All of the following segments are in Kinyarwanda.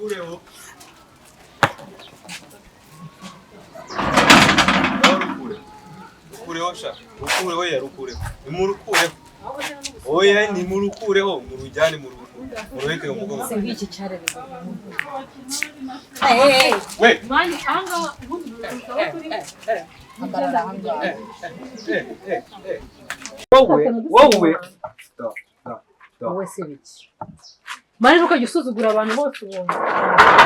Rukureho. Ngaho rukureho. Rukureho sha. Rukureho ya rukureho. Nimurukureho. Oya, nimurukureho, murujyane muruheke mu mugongo. Si nk'iki cyarebe. We. Mani, ahangaha ubundi rukaba turi. Hagarara ahangaha. Eh, eh, eh. Wowe, wowe. Stop, stop, stop. Wowe si biki? Mani, ntukajya usuzugura abantu bose ubonye.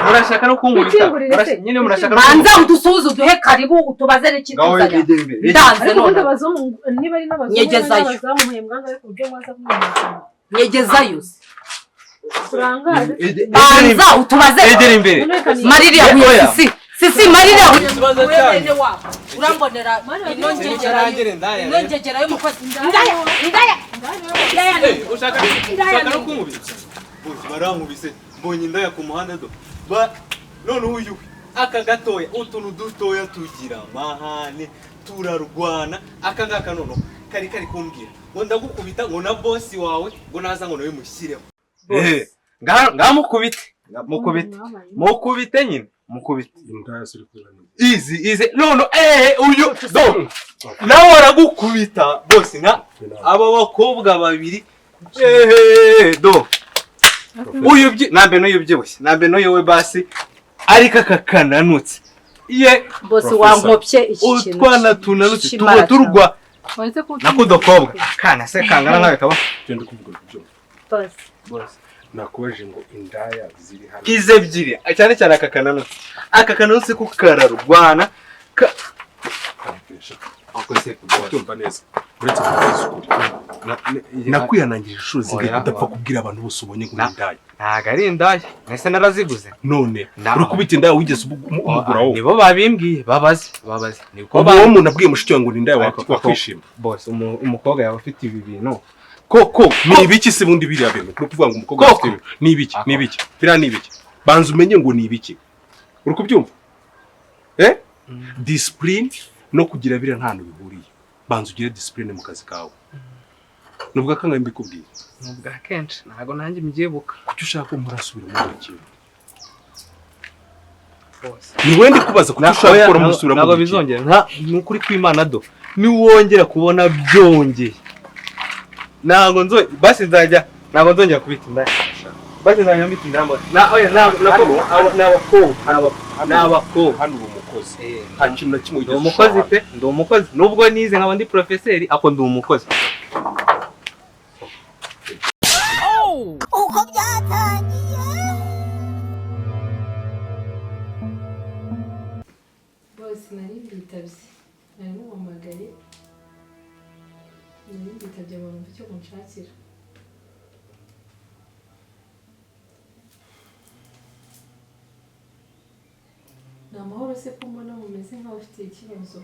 Murashaka no kunkubita. Wikingurire se. Nyine murashaka no Banza udusuhuze, uduhe karibu, utubaze Ngaho n'ikituzanya. egera imbere. Ndanze Ariko ubundi none. abazungu, niba ari n'abazungu, niba ari Nyegezayo. n'abazamu, muhembwa angahe ku buryo mwaza kumwimukana? Nyegezayo se. Turangaze. Banza utubaze. Egera imbere. None reka ni- Maririya Oya. huye sisi. Sisi maririya huye. Ikibazo cyanyu. Wabo. Urambonera ino ngegera. Nagere ndaya. Ino ngegera y'umukozi. Ndaya, ndaya. Ndaya. Eh, ushaka no kunkubita. Bose barankubise, mbonye indaya ku muhanda do. Ba noneho uyu aka gatoya, utuntu dutoya tugira amahane, turarwana. Aka ngaka noneho kari kumbwira ngo ndagukubita, ngo na bosi wawe ngo naza ngo nawe mushyireho. Eh, ngaha mukubite. Mukubite. Mukubite nyine. Mukubite. Indaya ziri kuzana. Izi izi none uyu do nawe aragukubita bose na aba bakobwa babiri do uyu byi nambe n'uyu byibushye nambe n'uyu we basi, ariko aka kananutse ye. Bose wankopye iki kintu. Utwana tunanutse tuba cy'imara. turwa Waretse ko nako udukobwa kana se kangana nkawe kaba. Genda kuvuga ibyo. Bose. Nakubajije ngo indaya ziri hano. Izi ebyiri, cyane cyane aka kananutse, aka kananutse ko kararwana ka Utumva neza. Uretse kuvuga ukuri. Nakwihanangirije inshuro zingahe Oya. kudapfa kubwira abantu bose ubonye ngo ni indaya? Ntago ari indaya, mwese naraziguze. None Na- uri kubita indaya wigeze umugura wowe? Nibo babimbwiye, babaze babaze niko. Ubu wowe umuntu abwiye mushiki wawe ngo ni indaya Ariko wakwishima? Bose umukobwa yaba afite ibi bintu koko? Ni ibiki se bundi biriya bintu? Uri kuvuga ngo umukobwa Koko. afite ibi. Ni ibiki? Ni ibiki? Biriya ni ibiki? Banza umenye ngo ni ibiki. Uri kubyumva? Eh? Discipline no kugira biriya nta hantu bihuriye. Banza ugire discipline mu kazi kawe. Nubwo akangahe mbikubwiye. Ni ubwa kenshi, ntabwo nanjye mbyibuka. Kuki ushaka ko murasubira muri iki kintu? Bose. Ni wende kubaza kuki ushaka Oya, gukora musubira ntabwo muri iki kintu? bizongera. Nta ni ukuri kw'Imana do, niwongera kubona byongeye ntabwo nzo basi nzajya, ntabwo nzongera kubita indaya, basi nzajya mbita indaya mbona na oya ni abakobwa, ni abakobwa. Hano uri umukozi. Eh, Nta kintu na kimwe ndi wigeze umukozi ushaka. pe, ndi umukozi nubwo nize nkaba ndi porofeseri, ako ndi umukozi. Uko byatangiye. Bose nari mbitabye, nari muhamagaye, nari mbitabye ngo numve icyo munshakira. Ni amahoro se ko mbona mumeze nk'abafite ikibazo?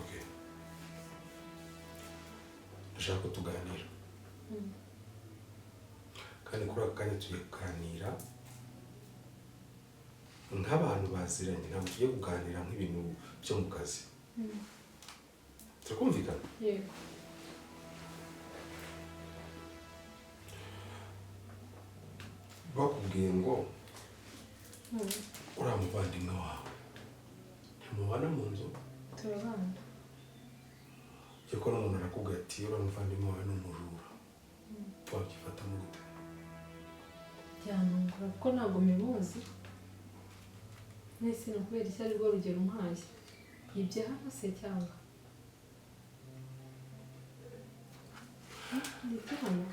Okay. Ndashaka ko tuganira. Kandi kuri aka kanya tugiye kuganira nk'abantu baziranye, ntabwo tugiye kuganira nk'ibintu byo mu kazi. Turakumvikana? Yego. Bakubwiye ngo uriya muvandimwe wawe ntimubana mu nzu? Turabana. Cyakora umuntu arakubwira ati uriya muvandimwe wawe ni umujura, wabyifatamo gute? Byantungura kuko ntabwo mbimuzi. Mwese ni ukubera icyo ari rwo rugero umuhaye yibye hano se cyangwa yibye hano?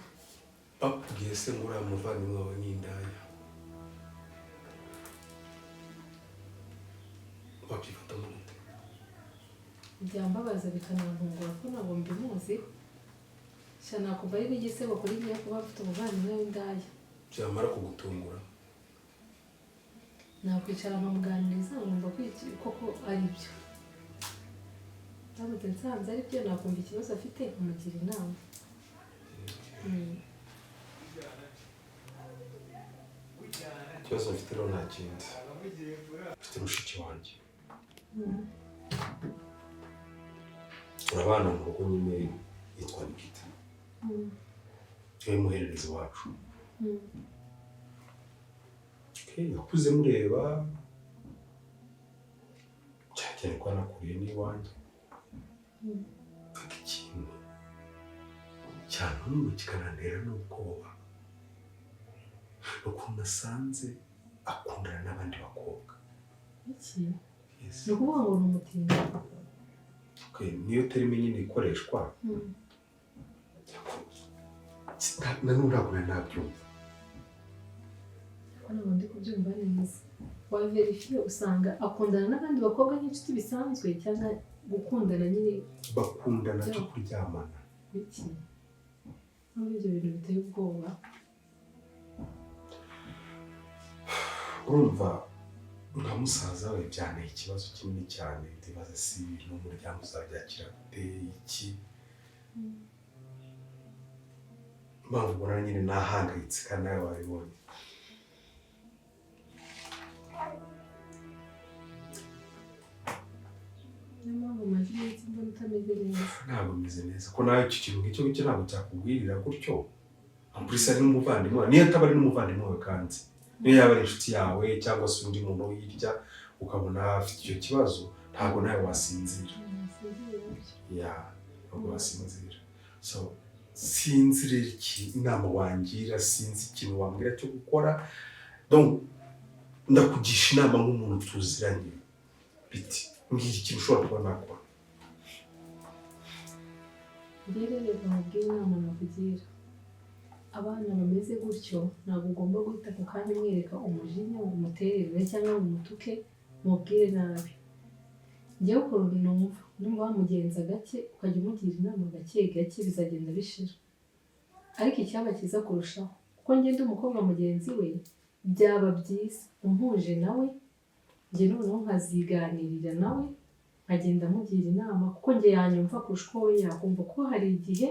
Bakubwiye se ngo uriya muvandimwe wawe ni indaya, wabyifatamo gute? Byambabaza bikanantungura kuko ntabwo mbimuziho. Sha, nakumva ari n'igisebo kuri njye kuba mfite umuvandimwe w'indaya. Byamara kugutungura? Nakwicara nkamuganiriza nkumva ko koko ari byo. Ndamutse nsanze ari byo, nakumva ikibazo afite nkamugira inama. Ikibazo mfite rero nta kindi, mfite mushiki wanjye turabana mu rugo nyine, yitwa Nikita. Niwe muhererezi wacu. Okay, nakuze mureba cyane cyane ko anakuriye n'iwanjye. Ariko ikintu cyantunguye kikanantera n'ubwoba ni ukuntu nasanze akundana n'abandi bakobwa. Iki? Yes. Ni ukuvuga ngo ni umutinganyi? Okay, niyo terme nyine ikoreshwa. Nanone ntabwo nari nabyumva. Ariko ntabwo ndi kubyumva neza. Waverifiye usanga akundana n'abandi bakobwa nk'inshuti bisanzwe, cyangwa gukundana nyine? Bakundana cyo kuryamana. Biki? Nubwo ibyo bintu biteye ubwoba. Urumva nka musaza we byanteye ikibazo kinini cyane, ndibaza si ibintu umuryango uzabyakira gute iki. Impamvu ubona nyine nahangayitse kandi nawe wabibonye. Niyo mpamvu umaze iminsi mbona utameze neza. Ntabwo meze neza ko nawe icyo kintu nk'icyo ngicyo ntabwo cyakugwirira gutyo. Ampurisi ari n'umuvandimwe wawe, niyo ataba ari n'umuvandimwe wawe kandi niyo yaba ari inshuti yawe cyangwa se undi muntu hirya ukabona afite icyo kibazo, ntabwo nawe wasinzira. Sinzira byo. Ya, ntabwo wasinzira. So sinzi rero iki inama wangira, sinzi ikintu wambwira cyo gukora. Donc ndakugisha inama nk'umuntu tuziranye, biti mbwira ikintu ushobora kuba nakora. Njye reka nkubwire inama nakugira. Abana bameze gutyo ntabwo ugomba guhita ako kanya umwereka umujinya ngo umuterere cyangwa ngo umutuke, umubwire nabi. Njyewe ukuntu numva wamugenza gake, ukajya umugira inama gake gake, bizagenda bishira. Ariko icyaba cyiza kurushaho, kuko ngenda umukobwa mugenzi we, byaba byiza umpuje nawe, njye noneho nkaziganirira nawe, nkagenda amugira inama, kuko njye yanyumva kurusha uko we yakumva. Kuko hari igihe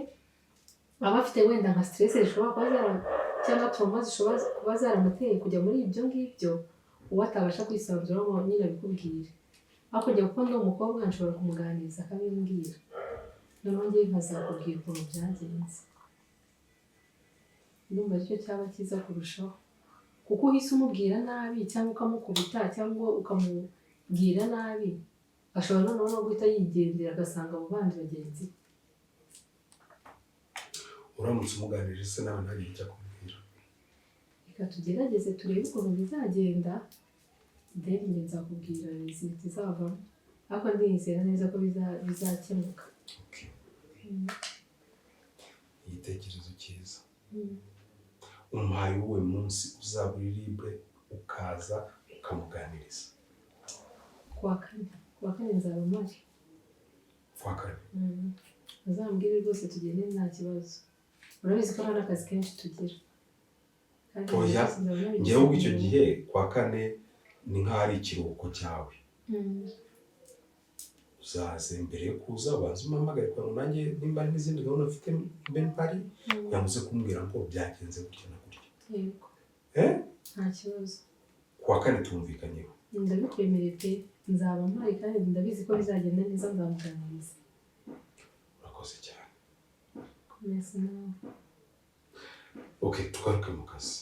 aba afite wenda nka stress zishobora kuba zara cyangwa trauma zishobora kuba zaramuteye kujya muri ibyo ngibyo, uwo atabasha kwisanzura ngo nyine abikubwire. Ariko njye kuko ndi umukobwa nshobora kumuganiriza akabimbwira, noneho njye nkazakubwira ukuntu byagenze. Ndumva aricyo cyaba cyiza kurushaho, kuko uhise umubwira nabi cyangwa ukamukubita cyangwa ukamubwira nabi, ashobora noneho no guhita yigendera agasanga abo bandi bagenzi be. Uramutse umuganirije se nawe ntagire icyo akubwira? Reka tugerageze turebe ukuntu bizagenda, then njye nzakubwira result izavamo, ariko ndizera neza ko bizakemuka. Okay. Igitekerezo cyiza. Umuhaye uwuhe munsi uzaba uri libre ukaza ukamuganiriza? Kuwa kane, kuwa kane nzaba mpari. Kuwa kane? Uzambwire rwose tugende nta kibazo. Urabizi ko nta n'akazi kenshi tugira. Kandi Oya, rwose nzaba nabigize njyewe ubwo icyo umuntu. gihe kuwa kane ni nk'aho ari ikiruhuko cyawe. Uzaze, mbere yo kuza ubanze umpamagare kugira ngo nanjye nimba hari n'izindi gahunda mfite mbe mpari, kugira ngo uze kumbwira ngo byagenze gutya na gutya. Yego. Eh? Nta kibazo. Kuwa kane tumvikanyeho. Ndabikwemereye pe, nzaba mpari kandi ndabizi ko bizagenda neza, nzamuganiriza. Urakoze cyane. Komeza nawe. Okay, tugaruke mu kazi.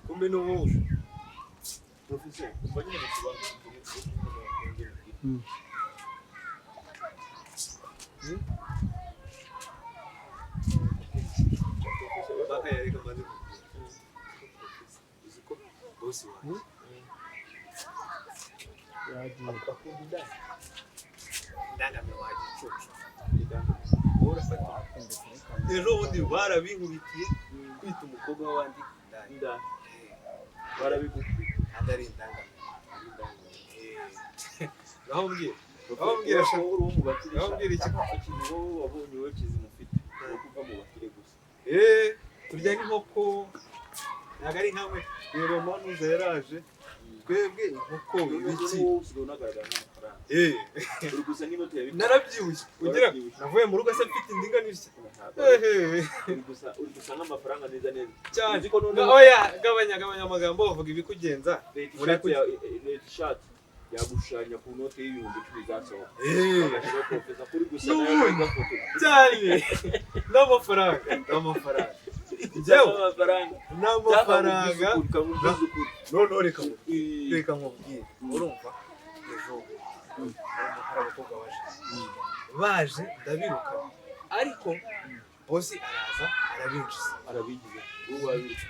Kumbe ni wowe uje. Professor, umva nyine mu kibanza. Uzi ko boss wanjye akunda indaya? Indangamirwa wagicucu. Wowe urafata. Ejo bundi barabinkubitiye kwita umukobwa w'abandi indaya. Barabigukubita? Kandi ari indangamirwa. Indangamirwa. Ngaho mbwira, ngaho mbwira sha. Wowe uri uwo mu bakire. Ngaho mbwira iki? Ikintu wowe wabonye, wowe kizima ufite, ni ukuva mu bakire gusa. Turya n'inkoko, ntabwo ari nkamwe. Reba manuza yaraje, twebwe inkoko ibiki. Wowe usigaye unagaragara nk'amafaranga. Uri gusa n'inote ya bitanu. Narabyibushye ugira. Warabyibushye. Navuye mu rugo se mfite indinganiye? Ntabwo uri gusa nk'amafaranga neza neza. Cyane. Uzi ko noneho Oya, gabanya, gabanya amagambo, bavuga ibikugenza. leta Mureke. ishatse leta ishatse yagushushanya ku note y'10,000 zasohoka, bagashyiraho profesa kuri gusa nayo. N'ubundi. Gafoto. Cyane, n'amafaranga, n'amafaranga njyewe. N'amafaranga. N'amafaranga. Kamubwiza ukuri. Noneho reka nkubwire, urumva, ejo hari abakobwa baje ndabiruka, ariko boss araza arabinjiza. Arabigize, wowe wabizi.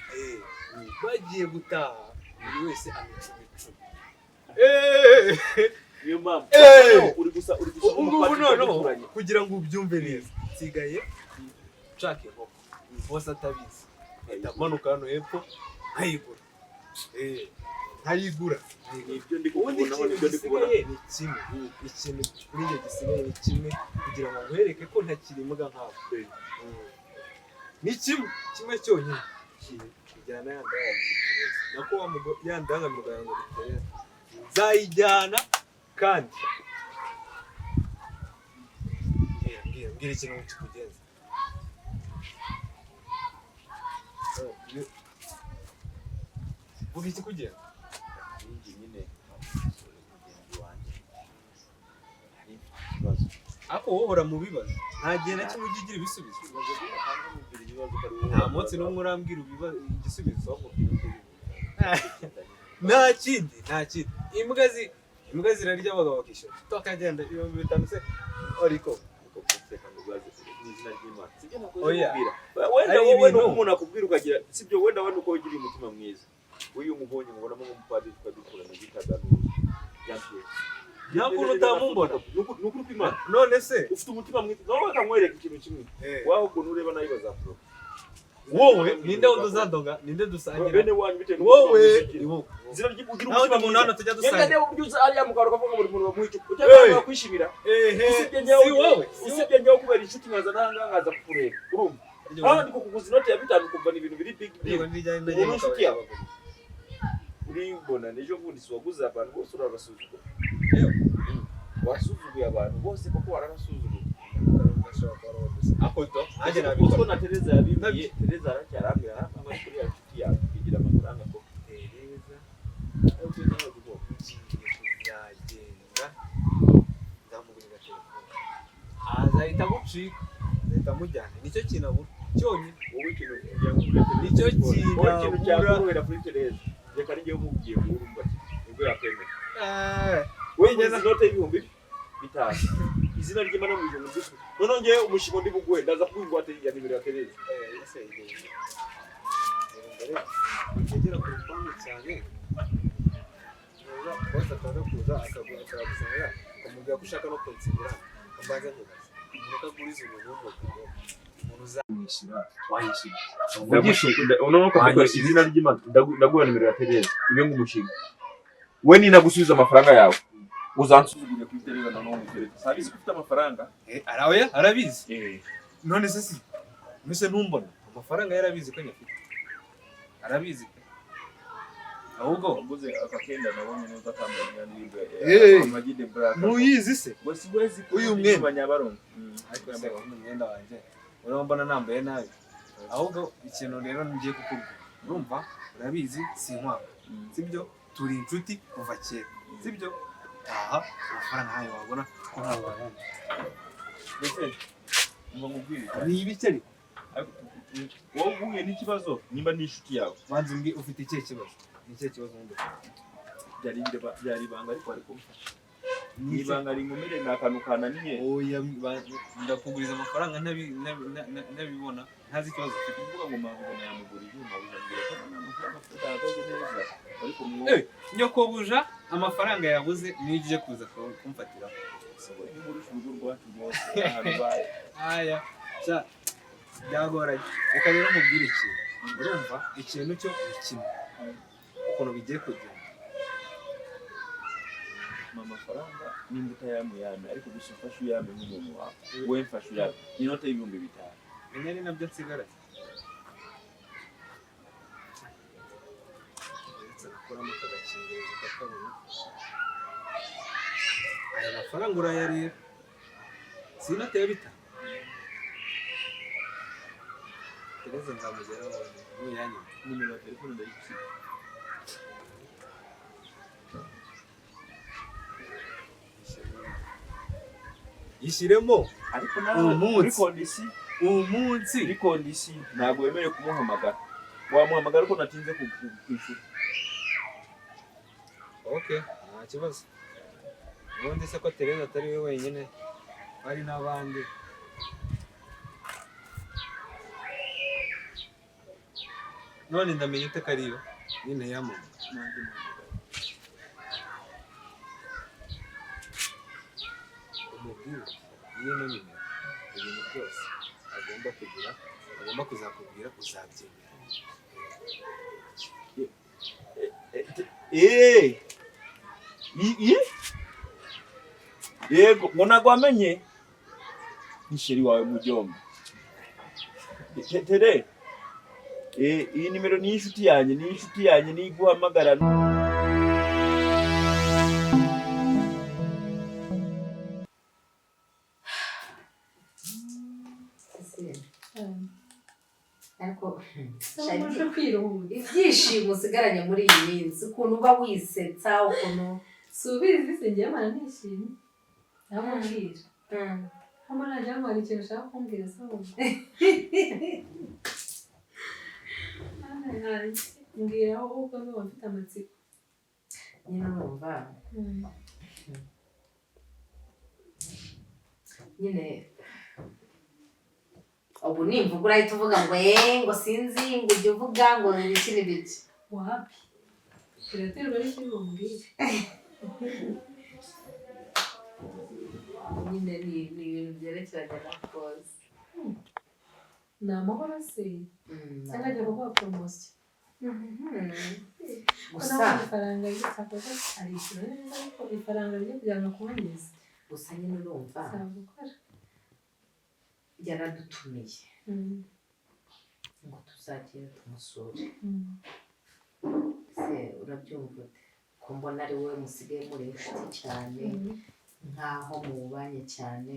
Bagiye gutaha, buri wese amicumi icumi. Niyo mpamvu uri gusa Ubu ngubu nk'umupadiri noneho duturanye. Kugira ngo ubyumve neza, nsigaye nshaka inkoko bose atabizi, mpita manuka hano hepfo nkayigura. Nkayigura. Nibyo ndi Ubundi kukubonaho, ikintu nibyo ndi kubona. gisigaye ni kimwe, ikintu kuri njye gisigaye ni kimwe, kugira ngo nkwereke ko ntakiri imbwa nkawe. Ni kimwe, kimwe cyonyine, kijyana ya ndaya nako wa ya ndangamirwa ngo bitereza, nzayijyana. Kandi mbwira, mbwira, mbwira ikintu kikugenza. Vuga ikikugenza. Ninjye nyine mugenzi wanjye nari mfite ikibazo. Ariko wowe uhora mu bibazo, nta gihe na kimwe ujya ugira ibisubizo. Maze guhanga mubwira ibibazo ko ari wowe. Nta munsi n'umwe urambwira igisubizo. Wamubwira uko Nta kindi, nta kindi. Imbwa zirarya abagabo bakishyura, tukagenda 5000 se ariko. N'izina ry'Imana, sibyo nakoze? Oya. Mubwira wenda Ari wowe ibintu. nuko umuntu akubwira ukagira, sibyo? Wenda wowe nuko wigiriye umutima mwiza. Uyu mubonye mubonamo nk'umupadiri twari duturanye bitaga Jean Pierre. Nta kuntu utamumbona. Ni ukuri kw'Imana. None se? Ufite umutima mwiza nawe, bakamwereka ikintu kimwe. Waho ukuntu ureba nayo bazakuroga. Wowe ninde wundi uzadoga? Ninde dusangira? Bene wanyu, bitewe n'umutima Wowe mwiza ugira. ni wowe. Izina ry'ugira Naho umutima undi muntu mwiza. hano tujya Yenda dusangira. niba uburyo uza hariya mu kantu ukavuga buri muntu bamuha icupa Hey. ujya bakwishimira. Ehe. Usibye njyewe, Si wowe, si wowe. usibye njyewe kubera inshuti nkaza n'ahangaha nkaza kukureba, urumva, aho ndi kukuguza inoti ya bitanu ukumva ni ibintu biri big deal. Umuntu w'inshuti yawe uribona n'ejo bundi si waguze abantu bose urabasuzugura. Yewe. Wasuzuguye abantu bose koko, warabasuzuguye. Ako do nanjye Uzi ko nabikora. na Tereza yabimbwiye. Tereza aracyarambwira, arambwira kuri ya nshuti yawe igira amafaranga ko Tereza. Ariko ntabwo ugomba. Ngiye kuzagenda nzamugurira telefone, azahita agucika, azahita amujyana. Nicyo kintu abura cyonyine. Wowe ikintu kugira ngo ugure Tereza Nicyo telefone. kintu Wowe ikintu abura. cyakorohera kuri Tereza, reka nijyewe umubwiye ngo urumva ki nibwo yakwemera. Wowe ugeze inote y'5000, izina ry'Imana mu ijoro ry'ukuri. Noneho ngewe umushinga ndi buguhe, ndaza kuguha ingwate ya nimero ya Tereza. Ese igera ku rupangu cyane, bose ataza kuza akagusanga, ukamubwira ko ushaka no kunsinyira, mbanza nkubaza umuntu aguriza umuntu w'umugabo, umuntu uzamwishyura wayishyura. Noneho ukabikora izina ry'Imana, ndaguha nimero ya Tereza ibe nk'umushinga. We ninagusubiza amafaranga yawe uzansuzugurire kuri Tereza, noneho umutereze sabizi ko ufite amafaranga. Arawe arabizi. None se si mbese ntumbona amafaranga? Yarabizi ko nyafite, arabizi pe, ahubwo Mbuze aka kenda nabonye neza kambaye n'ibyo. Amagi de Black. Ntuyizi se? Ngo siwezi. Uyu mwenda. Nyabarongo. Ariko se uyu mwenda wanjye urabona nambaye nabi? Ahubwo ikintu rero ngiye kukubwira, urumva, urabizi sinkwanga, sibyo? Turi inshuti kuva kera, sibyo? Taha, amafaranga ntayo wabona ko ntayo wabona. Mbese ngo nkubwire. Ni ibiki ariko? Wowe uhuye n'ikibazo nimba ni inshuti yawe. Banza umbwire, ufite ikihe kibazo? Ni ikihe kibazo wundi ufite? Byari ibanga, ariko wari kumfasha. Ni ibanga rinkomereye, ni akantu kananiye. Oya, ndakuguriza amafaranga ntabibona, ntazi ikibazo ufite. Kuvuga ngo mpamvu yamugurije, mabuja ambwira ko nta mafaranga afite, adahagaze neza, ariko mwo Eh, nyokobuja amafaranga yabuze niyo ugiye kuza kumfatiraho. Niba urusha urugo rwacu rwose ahantu baye. Aya sha, byagoranye. Reka rero mubwire ikintu, urumva, ikintu cyo ni kimwe, ukuntu bigiye kugenda. Amafaranga nimba utayamuyame, ariko gusa umfashe uyame nk'umuntu wawe. Wowe mfashe uyame, ni inote y'ibihumbi 5. Menya ari nabyo nsigaranye. Uretse gukuramo aka gakingirizo kakabona. Aya mafaranga urayareba, si inote ya 5? Tereza nzamugeraho nuyanyuma. Nimero ya telefone ndayigusiga. Yishyiremo. Ariko nawe Umunsi. muri condition, Umunsi. muri condition ntabwo wemerewe kumuhamagara. Wamuhamagara ariko natinze kwishyura. Okay, nta kibazo. Ubundi se ko Tereza atari we wenyine, hari n'abandi. None ndamenya ute ko ariyo nyine yamamaye? Umubwire y'ino nimero, ibintu byose agomba kugira, agomba kuzakubwira, uzabyemera. Eh. Yego, ngo ntabwo wamenye ni chéri wawe mujyomba. Tere, iyi nimero ni inshuti yanjye, ni inshuti yanjye, niyo iguhamagara. Ariko Uje kwiruhura. Ibyishimo usigaranye muri iyi minsi, ukuntu uba wisetsa, ukuntu Si ubizi se? Ngewe mpora nishimye, nawe mbwira. Hano najya ngo hari ikintu ushaka kumbwira se ahubwo? Mbwira ahubwo, ndumva mfite amatsiko. Nyine urumva, nyine ubu nimvuga urahita uvuga ngo eee, ngo sinzi, ngo ujye uvuga ngo ibiki n'ibiki. Wapi, biraterwa n'icyo bumubwire. Nyine ni ibintu byerekeranye na koze. Ni amahoro se, cyangwa ajya kuguha promotion? Ko Gusa nawe ifaranga rye cyakoze arishyura neza, ariko ifaranga rye kugira ngo akuhageze. Gusa nyine urumva, Bisaba gukora. yaradutumiye ngo tuzagere tumusure. Se urabyumva ute, ko mbona ari wowe musigaye muri inshuti cyane, nkaho mubanye cyane?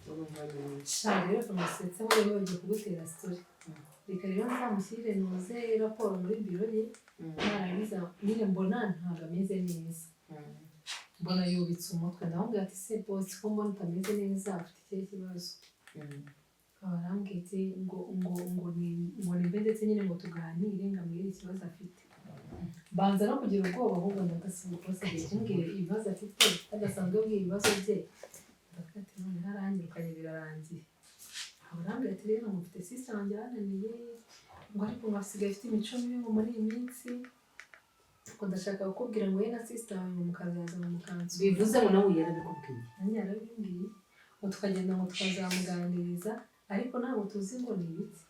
Urumva nyine. Sha rero kamusetse, we bagiye kugutera story. Reka rero nzamushyire nuze raporo muri biro ye. Narangiza nyine mbona ntabwo ameze neza. Mbona yubitse umutwe, ndamubwira ati: "Se boss, ko mbona utameze neza, ufite ikihe kibazo?" Aba arambwira ati ngo nimbe ndetse nyine ngo tuganire, ngo ambwire ikibazo afite. Banza no kugira ubwoba ahubwo, ndagasiba boss agiye kumbwira ibibazo afite adasanzwe ambwira ibibazo bye. Ndavuga ati: "Noneho aranyirukanye, birarangiye." Aba arambwira ati: "Rero ngo mfite sister wanjye yananiye, ngo ariko ngo asigaye afite imico mibi, ngo muri iyi minsi ngo ndashaka kukubwira ngo we na sister wawe ngo mukazaza ngo mukansura." Bivuze ngo nawe yarabikubwiye? Nanjye yarabimbwiye, ngo tukagenda, ngo tukazamuganiriza, ariko ntabwo tuzi ngo ni ibiki,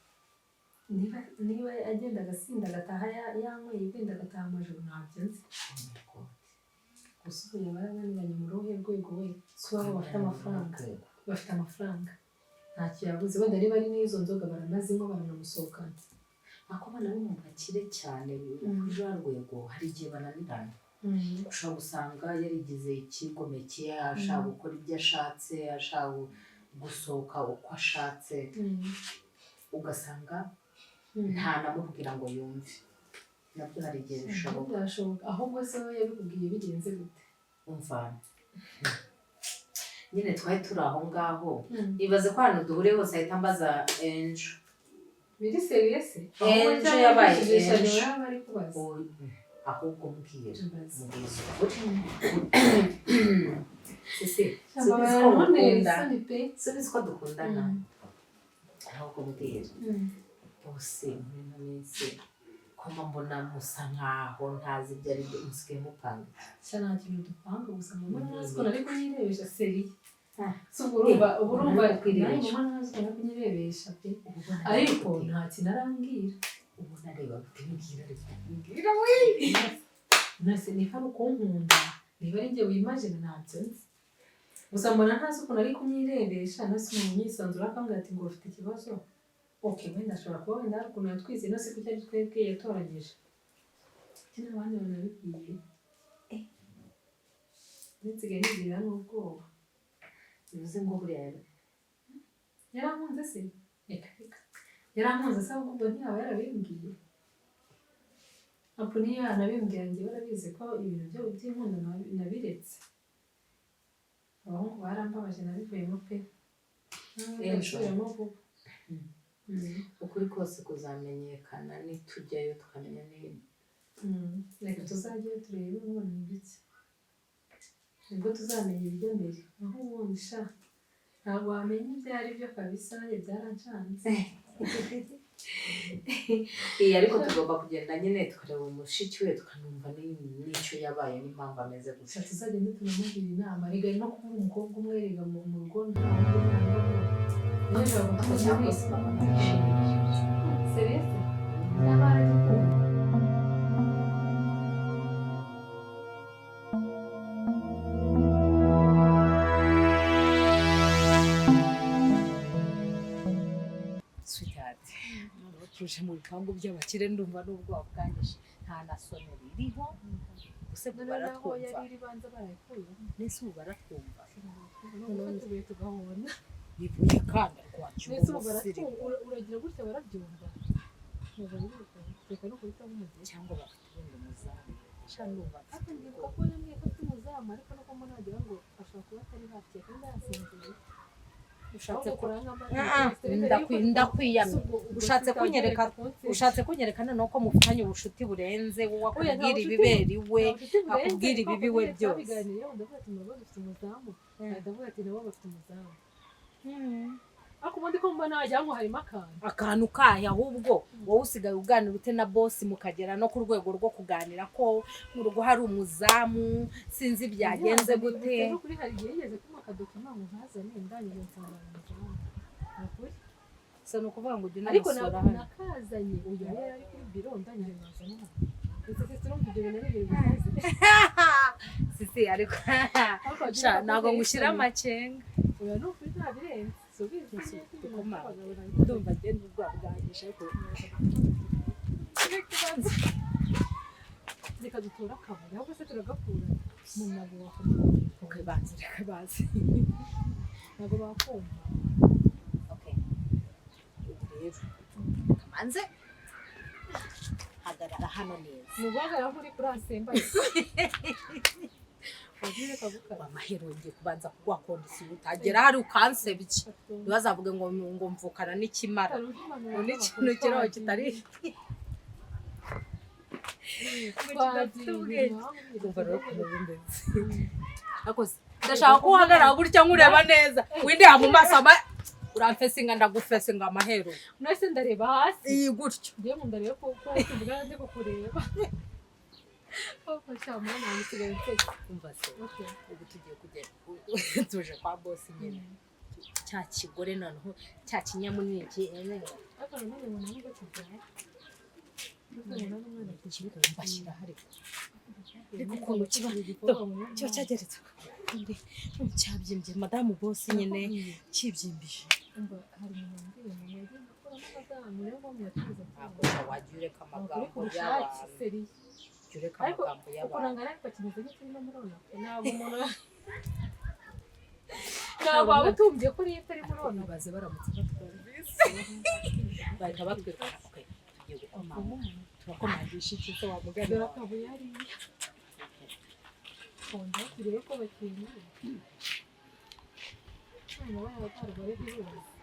niba agenda agasinda agataha yanyweye, wenda agataha amajoro, ntabyo nzi. Gusa ubu yaba yarananiranye mu ruhe rwego we? Si waba bafite amafaranga, bafite amafaranga, ntacyo yabuze. Wenda niba ari n'izo nzoga baranazinywa, baranamusohokana. Ako bana bo mu bakire cyane kuri rwa rwego, hari igihe bananirana. Ushobora gusanga yarigize ikigomeke, ashaka gukora ibyo ashatse, ashaka gusohoka uko ashatse, ugasanga ntanamubwira ngo yumve. Nabyo hari igihe bishoboka. Byashoboka. Ahubwo se we yabikubwiye bigenze gute? Umva nyine, twari turi aho ngaho, ibaze ko ahantu duhuriye hose ahita ambaza enjo. Biri sérieux se? Enjo yabaye enjo. Yaba ari kubaza. Ahubwo mbwira. Mbaza. Mbwiza ukuri sisi, subizi ko Ntuntera mukunda? isoni pe. Subizi ko dukundana? Ahubwo mbwira, bose muri ino minsi ko mba mbona musa nkaho ntazi ibyo ari byo, musigaye mupanga iki? Sha, nta kintu dupanga, gusa mama ntazi ko nari kunyirebesha sérieux. Ah. Si ubwo urumva, ubu urumva Nari kwirebesha. nanjye mama ntazi ko nari kunyirebesha pe. Ubona Ariko gute? nta kintu arambwira. Ubona areba gute? Mbwira, ariko mbwira we. Nase niba ari ukunkunda, niba ari njye wimagine, ntabyo nzi. Gusa mbona ntazi ukuntu ari kumyirebesha. Nase umuntu yisanzura akambwira ati ngo ufite ikibazo, okay, wenda ashobora kuba wenda hari ukuntu yatwize. Nose kuki ari twebwe yatoranyije? Iki n'abandi bantu nabibwiye, nsigaye nigirira n'ubwoba. Bivuze ngo buriya Yarankunze se? Reka reka, yarankunze se? Ahubwo ubwo ntiyaba yarabimbwiye? Apo niyo yanabimbwira, njyewe urabizi ko ibintu byo by'inkundo nabiretse. Abahungu barambabaje, nabivuyemo pe. Ejo. Nabisubiramo vuba. Ukuri kose kuzamenyekana nitujyayo tukamenya niba Reka tuzajyayo turebe ngo ni ibiki, nibwo tuzamenya ibijya mbere. Aho ubundi sha ntabwo wamenya ibyo ari byo kabisa, nanjye byarancanze. Iyi ariko tugomba kugenda nyine tukareba umushiki we, tukanumva n'icyo yabaye n'impamvu ameze Gusa gutya. Tuzagende tunamugira inama. Rega no kubura umukobwa umwe, rega mu rugo nta wundi mwana ubaho. Rero bishobora gutuma Cyangwa umuntu se mama ntiyishimiye. Serious? Yaba aragikunda. Sweetheart, noneho tuje mu bipangu by'abakire, ndumva n'ubwoba bwanyishe. Nta na soneri iriho use. Noneho naho Baratwumva. yari iri banza barayikuye. Nese ubu baratwumva? Noneho tubuye tugahona. Ibuye kandi rwacyo. Mbese ubu baratwumva? Uragira gutya barabyumva. Ntabwo biri reka no guhita bumugera. Cyangwa bafite ubundi muzamu sha, ndumva mfite Ariko ndibuka ubwoba. ko yambwiye ko afite umuzamu, ariko nuko mbona wagira ngo ashobora kuba atari hafi kandi yasinziriye. Ushatse Ahubwo ko ukora nk'amata. Ah, ndakwiyamye. Ushatse kunyereka noneho ko mufitanye ubucuti burenze, wowe akubwira ibibera iwe, akubwira ibibi we byose. Twabiganiriyeho, ndavuga ati mu rugo dufite umuzamu, ndavuga ati nabo bafite umuzamu, ariko ubundi ko mbona wagira ngo harimo akantu. Akantu kahe? Ahubwo wowe usigaye uganira ute na boss, mukagera no ku rwego rwo kuganira ko mu rugo hari umuzamu? Sinzi byagenze gute. No kuri hari igihe yigeze kumpa akadokima ngo nkazane, ndangije nsanga hari umuzamu. Ni ukuri. So ni ukuvuga ngo ujye Ariko unamusura hano? nakazanye, uyu yari ari kuri biro, ndangije nkazana hano. Ndetse se turumva ibyo bintu ari ibintu bikaze? Sisi, ariko Ariko wagira sha ngo ntabwo ngushyira akoze amakenga. Oya, ni ukuri nta birenze, si ubizi Si neza ibintu ukomanga. by'abagabo ntabwo. Ndumva ngenda ubwoba bwanyishe, ariko Reka duture akabuye, ahubwo se turagakura mu ntabwo wakumva. Okay, banze, reka baze. Ntabwo bakumva. Okay, ubu rero kamanze hagarara hano neza. Ni uguhagarara nk'uri kuri asembaye wagiye reka gukara. Amahero ngiye kubanza kuguha condition, utagera hari ukansebye, ntibazavuge ngo mvukana n'ikimara, ngo n'ikintu kiriho kitari ngo kidafite ubwenge. Kumva rero ukuntu bimeze. Ariko se, ndashaka ko uhagarara gutya nkureba neza, windeba mu maso, ama uramfesinga, ndagufesinga amahero. Mwese ndareba hasi. Iyi gutyo. Ngiye mu ndareba ko tuvugana ndi kukureba. Oh, sha mwana wanjye, usigaye unseka. Umva se. Okay. Ubu tugiye kugera, tuje kwa boss nyine, cya kigore noneho cya kinyamunini Ariko nanone ngo ntabwo kibyara. Ariko ngo n'umwana bashyira hari, ariko ukuntu kiba cyageretse cyabyimbye, madamu boss nyine kibyimbije. Umva, hari umuntu wambwiye ngo mwajye gukuramo abazamu, niyo mpamvu yacuruza. Ntabwo wajya ureka Ukuri amagambo ku bushake y'abantu. Seriye. Jya ureka Ariko amagambo y'abantu. ukurangana, ariko kimeze nk'ikirimo murona. Ntabwo umuntu, ntabwo waba utumbye ko uriya itari murona. Baze baramutse batwumvise bahita batwirukana. Okay, tugiye gukomanga, turakomangisha iki se wamugana? Dore akabuye hariya. Konda turebe ko bakinguye. None we yabarwaye virusi.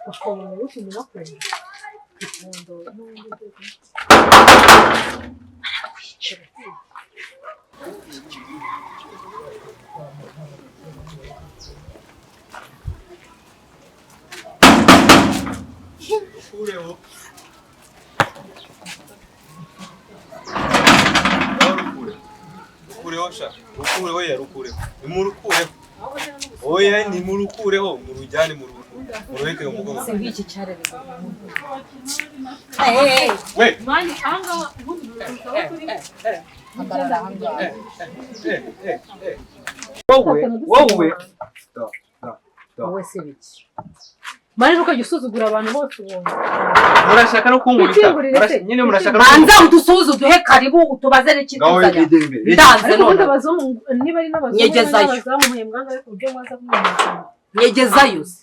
Bakabona ukuntu bakora ipondo n'ubundi bwoko. Ureho. Rukureho sha, rukureho ya rukureho. Nimurukureho. Oya nimurukureho, murujyane muruheke mu mugongo. Se nk'iki cyarebe. We, Mani anga ubundi aho turi. Hagarara ahangaha. Wowe, wowe. Wowe se biki? Mani ukajya usuzugura abantu bose ubonye. Murashaka no kunkubita. Nyine murashaka no Banza udusuhuze uduhe karibu utubaze n'ikituzanya. Ndanze Ariko ubundi none. abazungu niba ari n'abazungu Nyegezayo. n'abazamu muhembwa angahe ku buryo mwaza kumwemeza. Nyegezayo se.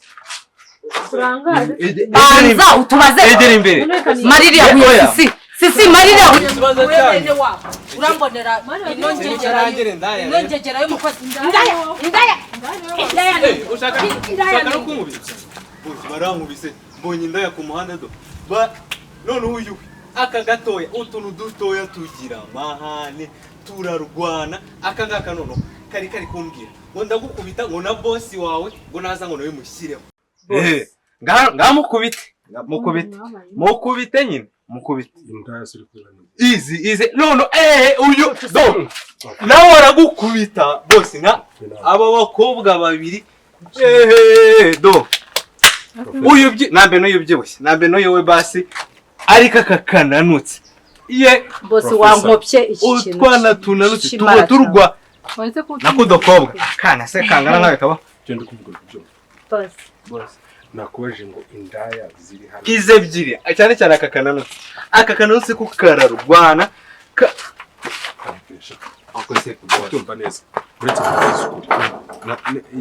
Turangaje. Banza utubaze. Egera imbere. Maririya huye sisi. Sisi maririya huye. Ikibazo cyanyu. Urambonera inongegera y'umukozi. Indaya, indaya, indaya. Ushaka no kunkubita. Barankubise mbonye indaya ku muhanda do. Ba none uyu aka gatoya utuntu dutoya tugira amahane turarwana aka ngaka nono kari kari kumbwira ngo ndagukubita ngo na bosi wawe ngo naza ngo nawe mushyireho. Ngaha mukubite mukubite mukubite nyine mukubite Indaya ziri kuzana. izi izi none uyu do nawe aragukubita bosi nka aba bakobwa babiri do uyu nambe n'uyu ubyibushye nambe n'uyu we basi ariko aka kananutse ye Bosi wankopye iki kintu. utwana tunanutse tuba turwa nako dukobwa akana se kangana nkawe kaba Genda kuvuga kubyumva. Bosi. Nakubaje ngo indaya ziri hano. Izi ebyiri cyane cyane aka kananutse aka kananutse ko kararwana Kubyumva neza. Uretse kuvuga ukuri.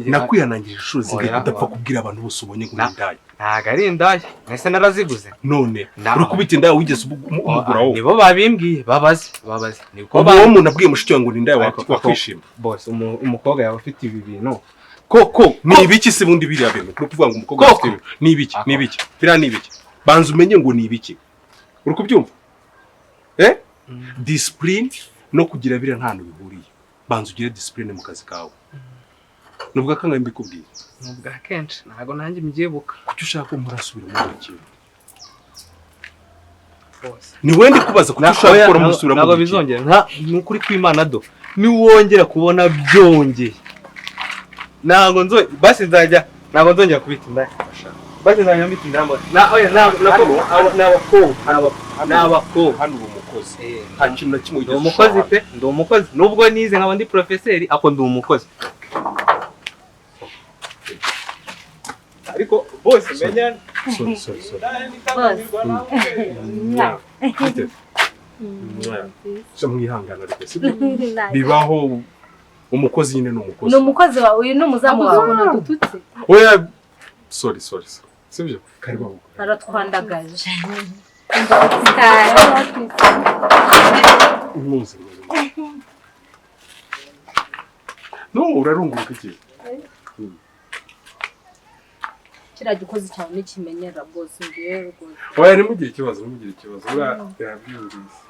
Nakwihanangirije inshuro zibiri udapfa kubwira abantu bose ubonye ngo ni indaya. Ntago ari indaya. Ese naraziguze. None urukubita indaya wigeze umugura wowe. Nibo babimbwiye babaze babaze. Niko ba umuntu abwiye mushiki wangu ngo ni indaya wakwishima. Boss umukobwa yawe ufite ibi bintu. Koko ni ibiki se bundi biriya bintu? Uri kuvuga ngo umukobwa afite ibi. Ni ibiki? Ni ibiki? Biriya ni ibiki? Banza umenye ngo ni ibiki. Uri kubyumva? Discipline no kugira biriya nta hantu bihuriye. Banza ugire discipline mu kazi kawe. Nubwo kangahe mbikubwiye? Nubwa kenshi ntago nanjye mbyibuka. Kuki ushaka ko murasubira muri iki kintu? Ni wende kubaza kuki ushaka ko murasubira muri iki? Ntabwo bizongera. Nta nukuri kw'Imana do. Ni wongera kubona byongeye. Ntabwo nzo basi nzajya ntabwo nzongera kubita indaya. Basi nzajya mbita indaya. Na oya n'abakobwa hano ubu umukozi. Nta kintu na kimwe ndi umukozi pe, ndi umukozi. Nubwo nize nkaba ndi professeur ako ndi umukozi. Ariko bose menya sorry sorry sorry. Bose mwihangana ariko sibyo bibaho umukozi nyine ni umukozi. Ni umukozi wawe uyu ni umuzamu wawe. Dututse. Oya sorry sorry sibyo karibu. Aratwandagaje. Muze. No urarunguruka iki? Kiriya gikozi cyawe ntikimenyera rwose ngiye rwose. Oya ntimugire ikibazo ntimugire ikibazo urabyumvise.